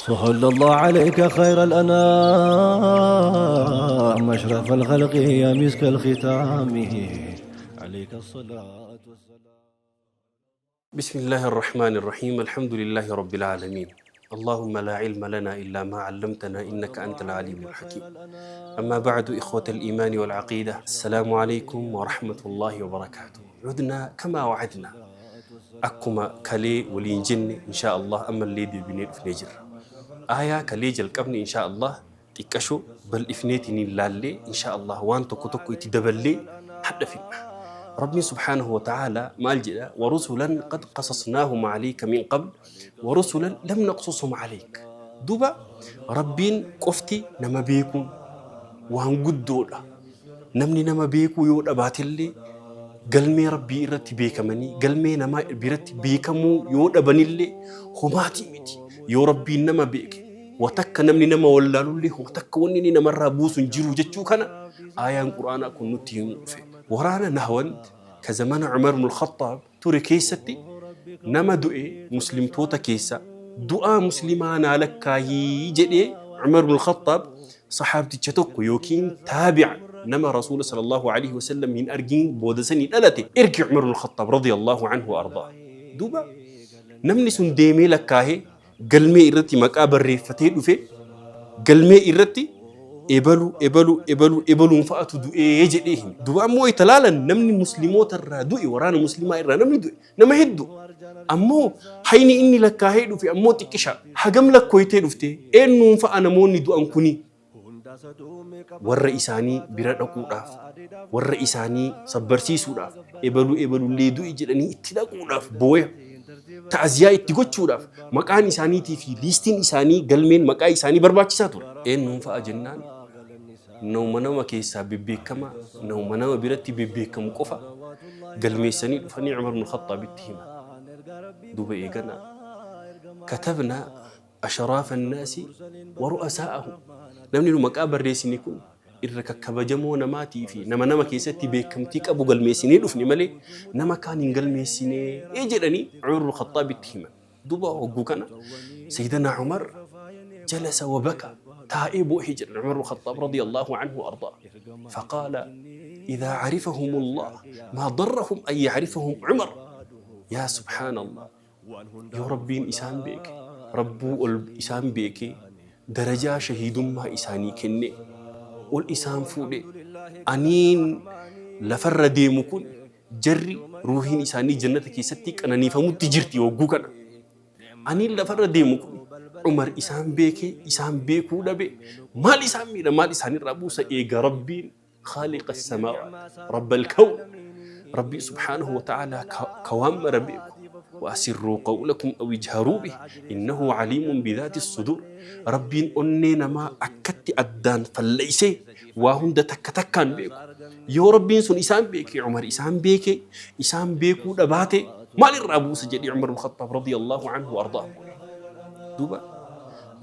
صلى الله عليك خير الأنام أشرف الخلق يا مسك الختام عليك الصلاة والسلام. بسم الله الرحمن الرحيم، الحمد لله رب العالمين، اللهم لا علم لنا إلا ما علمتنا إنك أنت العليم الحكيم. أما بعد، إخوة الإيمان والعقيدة، السلام عليكم ورحمة الله وبركاته. عدنا كما وعدنا، akkuma kalee waliin jenne inshaa Allah ammallee deebinee dhufnee jirra. Aayaa kalee jalqabne inshaa Allah xiqqashoo bal'ifneetiin laallee inshaa Allah waan tokko tokko itti daballee hadha fidna. Rabbiin subhaanahu wa ta'ala maal jedha? ورسلا قد قصصناهم عليك من قبل ورسلا لم نقصصهم عليك. Duba Rabbiin qofti nama beekuun waan guddoodha. Namni nama beekuu yoo dhabaatellee, galmee Rabbii irratti beekamanii galmee namaa biratti beekamuu yoo dhabanillee homaatii miti. Yoo Rabbiin nama beeke, watakka namni nama wallaalullee watakka wanni inni namarraa buusu hin jiru jechuu kana aayaan Qur'aanaa kun nutti himuu dhufe. Waraana Nahwand ka zamana Umar ibn Khattaab ture keessatti nama du'e muslimtoota keessa du'aa muslimaa naa lakkaayii jedhee Umar ibn Khattaab sahaabticha tokko yookiin taabi'a nama Rasuula sallallahu alaihi wasallam hin argin booda sanii dhalate ergi Umar ibn Khattaab radiyallahu anhu wa ardaa. Duuba namni sun deemee lakkaahee galmee irratti maqaa barreeffatee dhufe. Galmee irratti ebalu, ebalu, ebalu, ebaluun fa'atu du'ee jedhee hime. Duuba ammoo itti laalan, namni musliimoota irraa du'e, waraana muslimaa irraa namni du'e nama hedduu. Ammoo hayni inni lakkaahee dhufe ammoo xiqqisha. Hagam lakkooytee dhufte? Eenyuun fa'a namoonni du'an kuni? Warra isaanii bira dhaquudhaaf, warra isaanii sabbarsiisuudhaaf, ebaluu ebalullee du'e jedhanii itti dhaquudhaaf, booya ta'aziyaa itti gochuudhaaf maqaan isaaniitii fi liistiin isaanii, galmeen maqaa isaanii barbaachisaa ture. Eenyuun fa'a jennaan, nama nama keessaa bebbeekamaa, nama nama biratti bebbeekamu qofa galmeessanii dhufanii Umar ibn Khattaabitti himan. Duuba eeganaa كتبنا أشراف الناس ورؤساءهم, namni nu maqaa barreessine kun irra kakkabajamoo namaatii fi nama nama keessatti beekamtii qabu galmeessinee dhufne malee nama kaan hin galmeessinee jedhanii Umar ibn Khattaabitti himan. Duuba hogguu kana Sayyidina Umar جلس وبكى, taa'ee boo'ee jedhan Umar ibn Khattaab رضي الله عنه وأرضاه. فقال: إذا عرفهم الله ما ضرهم أن يعرفهم عمر. يا سبحان الله, yoo Rabbiin isaan beeke, Rabbuu ol isaan beeke, darajaa shahiidummaa isaanii kenne, ol isaan fuudhe, aniin lafarra deemu kun jarri ruuhiin isaanii jannata keessatti qananiifamutti jirti hogguu kana. Aniin lafarra deemu kun Umar isaan beekee isaan beekuu dhabe maal isaan miidha, maal isaanirraa buusa? Eega Rabbiin خالق السماوات رب الكون, ربي سبحانه وتعالى كوام ربيكم وأسروا قولكم أو اجهروا به إنه عليم بذات الصدور, ربين أني نما أكت أدان فليسي وهند تك تكان بيكو, يو ربين سن إسان بيكي, عمر إسان بيكي إسان بيكو دباتي مال الرابوس جدي عمر بن الخطاب رضي الله عنه وأرضاه. دوبا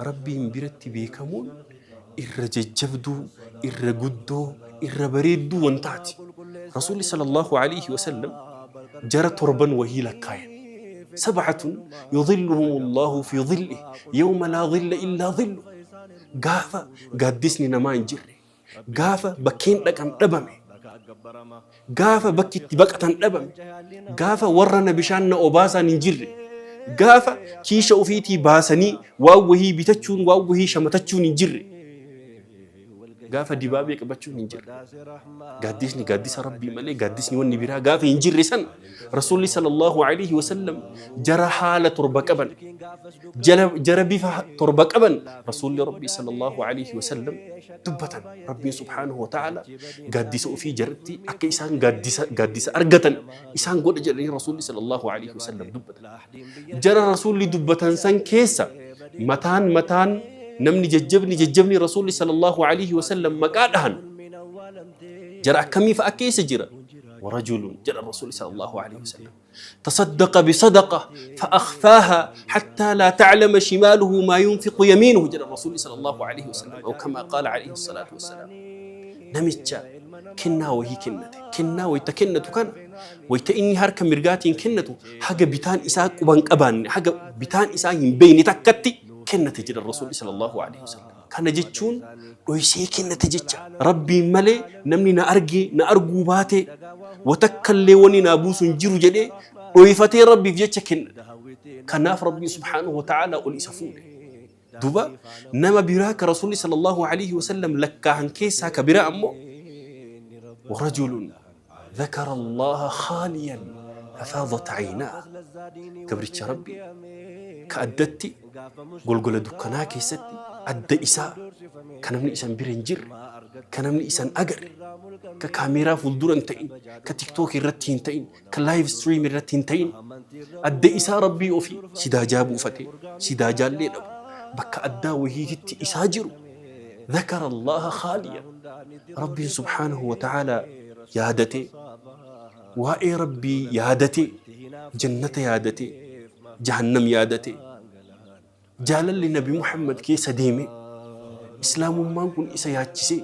ربين برت بيكمون irra jajjabduu, irra guddoo, irra bareedduu wantaati. Rasuulli sallallahu alaihi wasallam jara torban wahii lakkaayan. سبعة يظلهم الله في ظله يوم لا ظل إلا ظله. Gaafa gaaddisni namaa hin jirre, gaafa bakkeen dhaqan dhabame, gaafa bakki itti baqatan dhabame, gaafa warra na bishaan na obaasan hin jirre, gaafa kiisha ofiitii baasanii waan wahii bitachuun, waan wahii shamatachuun hin jirre, gaafa dibaabee qabachuun hin jirre, gaaddisni gaaddisa Rabbii malee gaaddisni wanni biraa gaafa hin jirre san, Rasuulli sallallahu alaihi wasallam jara haala torba qaban, jara bifa torba qaban Rasuulli Rabbii sallallahu alaihi wasallam dubbatan. Rabbiin subhaanahu wa ta'ala gaaddisa ofii jaratti akka isaan gaaddisa argatan isaan godha jedhanii Rasuulli sallallahu alaihi wasallam dubbatan. Jara Rasuulli dubbatan san keessa mataan mataan namni jajjabni jajjabni Rasuulli sallallahu alaihi wasallam maqaa dhahan jara akkamii fa'a keessa jira? ورجل جل الرسول صلى الله عليه وسلم تصدق بصدقة فأخفاها حتى لا تعلم شماله ما ينفق يمينه, جل الرسول صلى الله عليه وسلم أو كما قال عليه الصلاة والسلام. Namicha kennaa wahii kennate, kennaa wayita kennatu kana, wayita inni harka mirgaatiin kennatu haga bitaan isaa quban qabaanne, haga bitaan isaa hin beeyne takkatti. Kennate jedhan Rasuulli sallallahu alaihi wasallam. Kana jechuun dhoysee kennate jecha. Rabbiin malee namni na argee na arguu baate watakkallee wani naa buusu hin jiru jedhee dhoyfatee Rabbiif jecha kennate. Kanaaf Rabbiin subhaanahu wa ta'ala ol isa fuudhe. Duba nama biraa ka Rasuulli sallallahu alaihi wasallam lakkaahan keessaa ka biraa ammoo ورجل ذكر الله خاليا ففاضت عيناه. Gabricha Rabbi ka addatti golgola dukkanaa keessatti adda isaa, ka namni isan bira hin jirre, ka namni isan agarre, ka kaameeraa fuuldura hin ta'in, ka TikTok irratti hin ta'in, ka live stream irratti hin ta'in, adda isaa Rabbii ofii sidaajaa buufatee sidaajaallee dhabu bakka addaa wahiititti isaa jiru, ذكر الله خاليا, Rabbiin subhaanahu wa ta'ala yaadatee, waa'ee Rabbii yaadatee, jannata yaadatee, jahannam yaadatee, jaalalli Nabi Muhammad keessa deeme, islaamummaan kun isa yaachisee,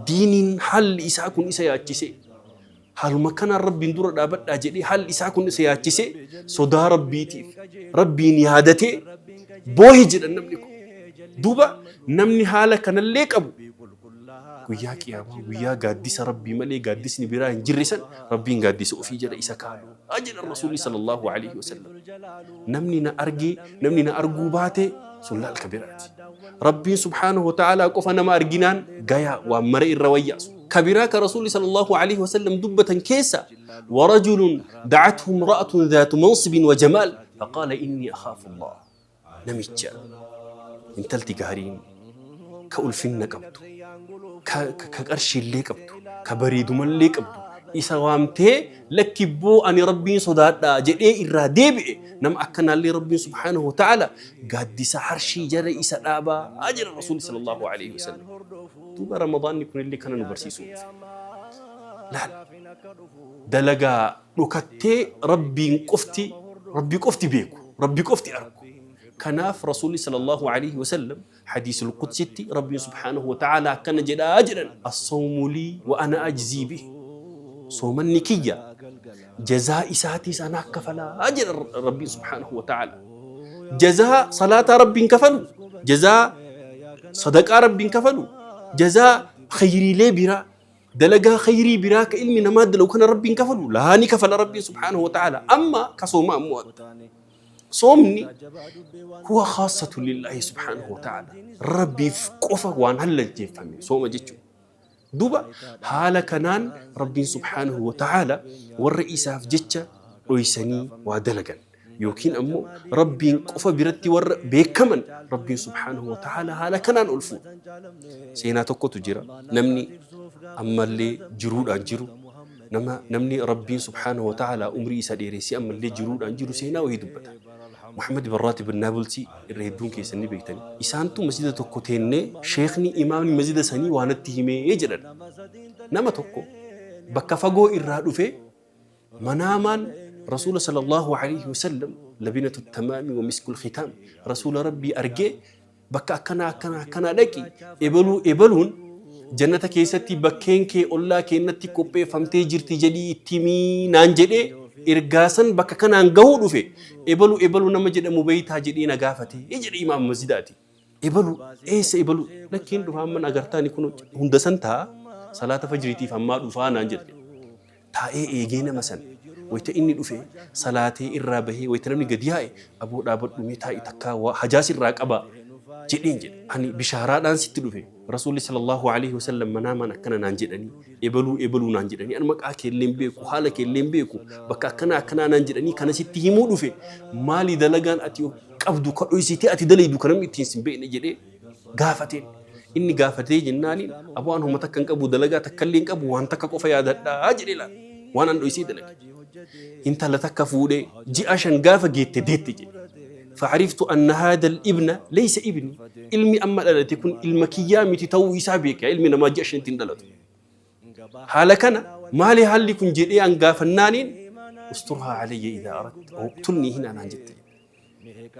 diiniin haalli isaa kun isa yaachisee, haaluma kanaan Rabbiin dura dhaabadhaa jedhee haalli isaa kun isa yaachisee, sodaa Rabbiitiif Rabbiin yaadatee boohe jedhan namni kun. Duuba namni haala kanallee qabu guyyaa qiyaamaa, guyyaa gaaddisa Rabbii malee gaaddisni biraa hin jirre san, Rabbiin gaaddisa ofii jala isa kaa'u jedhan Rasuulli sallallahu alaihi wasallam. Namni na argee namni na arguu baate sun laal ka biraati. Rabbiin subhaanahu wa ta'aalaa qofa nama arginaan gayaa waan mara irra wayyaasu. Ka biraa ka Rasuulli sallallahu alaihi wasallam dubbatan keessa ورجل دعته امرأة ذات منصب وجمال فقال إني أخاف الله. Namicha intalti gaariin ka ulfinna qabdu, ka qarshiillee qabdu, ka bareedumallee qabdu isa waamtee, "Lakkibboo, ani Rabbiin sodaadhaa," jedhee irraa deebi'e, nama akkanaallee Rabbiin subhaanahu wa ta'ala gaaddisa harshii jala isa dhaabaa jedha Rasuulli sallallahu alaihi wasallam. Duuba Ramadaanni kunillee kana nu barsiisuu dhufe. Laal, dalagaa dhokattee Rabbiin qofti, Rabbi qofti beeku, Rabbi qofti argu. Kanaaf Rasuulli sallallahu alaihi wasallam hadiisul qudsitti Rabbiin subhaanahu wa ta'ala akkana jedhaa jedhan: "الصوم لي وأنا أجزي به." Soomanni kiyya, jazaa isaatiis anaa kafalaa jedha Rabbiin subhaanahu wa ta'ala. Jazaa salaataa Rabbiin kafalu, jazaa sadaqaa Rabbiin kafalu, jazaa khayriilee biraa, dalagaa khayrii biraa ka ilmi namaa dalagu kana Rabbiin kafalu laani kafala Rabbiin subhaanahu wa ta'ala. Amma ka sooma ammoo adda. Soomni هو خاصة لله سبحانه وتعالى. Rabbiif qofa waan hallalcheeffame sooma jechuudha. Duuba haala kanaan Rabbiin subhaanahu wa ta'ala warra isaaf jecha dhoysanii waa dalagan yookiin ammoo Rabbiin qofa biratti warra beekaman, Rabbiin subhaanahu wa ta'ala haala kanaan ol fuudha. Seenaa tokkotu jira. Namni ammallee jiruudhaan jiru, nama namni Rabbiin subhaanahu wa ta'ala umrii isa dheeressee ammallee jiruudhaan jiru seenaa wayii dubbata. Muhammad bin Raatib Naabulsii irra hedduun keessan ni beektani. Isaantu masjida tokko teennee sheekni imaamni masjida sanii waan natti himee jedhan. Nama tokko bakka fagoo irraa dhufe, manaamaan Rasuula sallallahu alaihi wasallam, لبنة التمام ومسك الختام, Rasuula Rabbii argee, "Bakka akkanaa akkanaa akkanaa dhaqi, ebaluu ebaluun jannata keessatti bakkeen kee ollaa keennatti qopheeffamtee jirti jedhii itti himii naan jedhee, ergaa san bakka kanaan gahuu dhufe, ebalu ebalu nama jedhamu beeytaa jedhee na gaafate," jedhe imaam masjidaati. Ebalu eessa ebalu lakkiin dhufa amman agartaani kun hunda san ta'a, salaata fajriitiif ammaa dhufaa naan jedhe. Taa'ee eegee nama san wayita inni dhufe salaatee irraa bahee, wayita namni gadi yaa'e, "Aboo, dhaabadhu mee, taa'i takkaa, hajaas irraa qaba," jedheen jedhe. "Ani bishaaraadhaan sitti dhufe. Rasuulli sallallahu alaihi wasallam manaamaan akkana naan jedhanii, ebaluu ebaluu naan jedhanii, ani maqaa keelleen beeku, haala keelleen beeku, bakka akkanaa akkanaa naan jedhanii, kana sitti himuu dhufe. Maali dalagaan ati qabdu ka dhoysitee ati dalaydu ka namni ittiin sin beekne?" jedhee gaafateen. Inni gaafatee jennaaniin, "Aboo, an homa takka hin qabu, dalagaa takka illee hin qabu, waan takka qofa yaadadhaa," jedhee laala. "Waan an dhoysee dalage. Intala takka fuudhee ji'a 5 gaafa geette deette," jedhe. "فعرفت أن هذا الابن ليس ابني." Ilmi amma dhalate kun ilma kiyyaa miti ta'uu isaa beeka. Ilmi namaa ji'a 5tti hin dhalatu. Haala kana maali haalli kun jedhee an gaafannaaniin, "استرها علي إذا أردت أو اقتلني هنا," naan jette.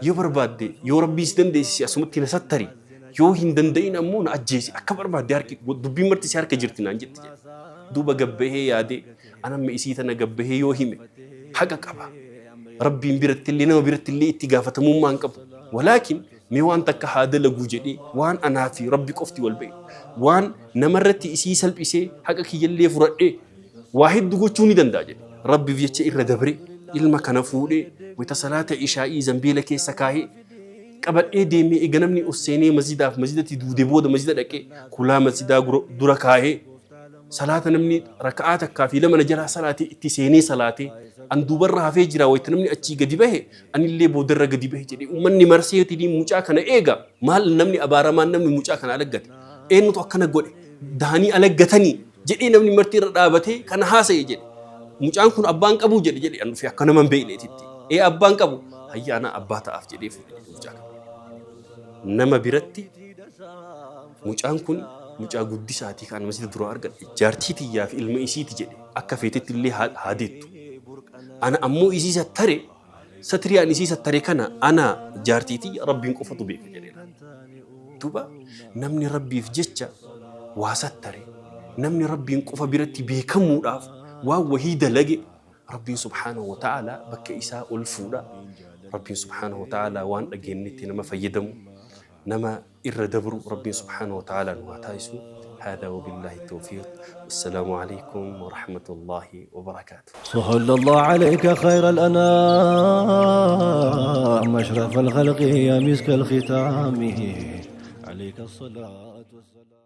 "Yoo barbaadde, yoo Rabbii si dandeessise, asumatti na sattari, yoo hin danda'in ammoo na ajjeesi, akka barbaadde harki dubbiin marti si harka jirti," naan jette jedhe. Duuba gabbahee yaadee, anamma isii tana gabbahee yoo hime haqa qaba. Rabbiin biratti illee nama biratti illee itti gaafatamummaa hin qabu. Walaakin Mee waan takka haa dalaguu jedhee waan anaa fi Rabbi qofti wal beeknu, waan namarratti isii salphisee haqa kiyyallee furadhee waa hedduu gochuu ni danda'a jedhe. Rabbiif jecha irra dabree ilma kana fuudhee wayta salaata ishaa'ii zambiila keessa kaahee qabadhee deemee eega namni ol seenee masjidaaf masjidatti duude booda masjida dhaqee kulaa masjidaa dura kaahee Salaata namni raka'aa takkaa fi lama na jalaa salaate itti seenee salaatee an duubarra hafee jira wayta namni achii gadi bahe anillee boodarra gadi bahe jedhee ummanni marseetiin mucaa kana eega maal namni abaaramaan namni mucaa kana alaggate eenyutu akkana godhe dahanii alaggatanii jedhee namni marti irra dhaabatee kana haasa'e jedhe mucaan kun abbaan qabuu jedhe jedhe an dhufee akka nama hin beekneetitti ee abbaan qabu hayya ana abbaa ta'aaf jedhee fuudhe jedhe mucaa kana nama biratti Mucaan kun mucaa guddisaatii kan masjida duraa argadhe jaartii tiyyaa fi ilma isiiti jedhe akka feetetti illee haa deettu. Ana ammoo isii sattare satrii an isii sattare kana ana jaartii tiyya Rabbiin qofatu beeka jedhe. Duuba namni Rabbiif jecha waa sattare namni Rabbiin qofa biratti beekamuudhaaf waan wahii dalage Rabbiin subhaanahu wa ta'aalaa bakka isaa ol fuudha. Rabbiin subhaanahu wa ta'aalaa waan dhageenyetti nama fayyadamu nama irra dabru Rabbiin subhaanahu wa ta'aalaa nu haa taasisu. Haadaa wabillaahi tawfiiq. Wassalaamu alaikum wa rahmatullaahi wa barakaatuh. صلى الله عليك خير الأنام أشرف الخلق يا مسك الختام عليك الصلاة والسلام.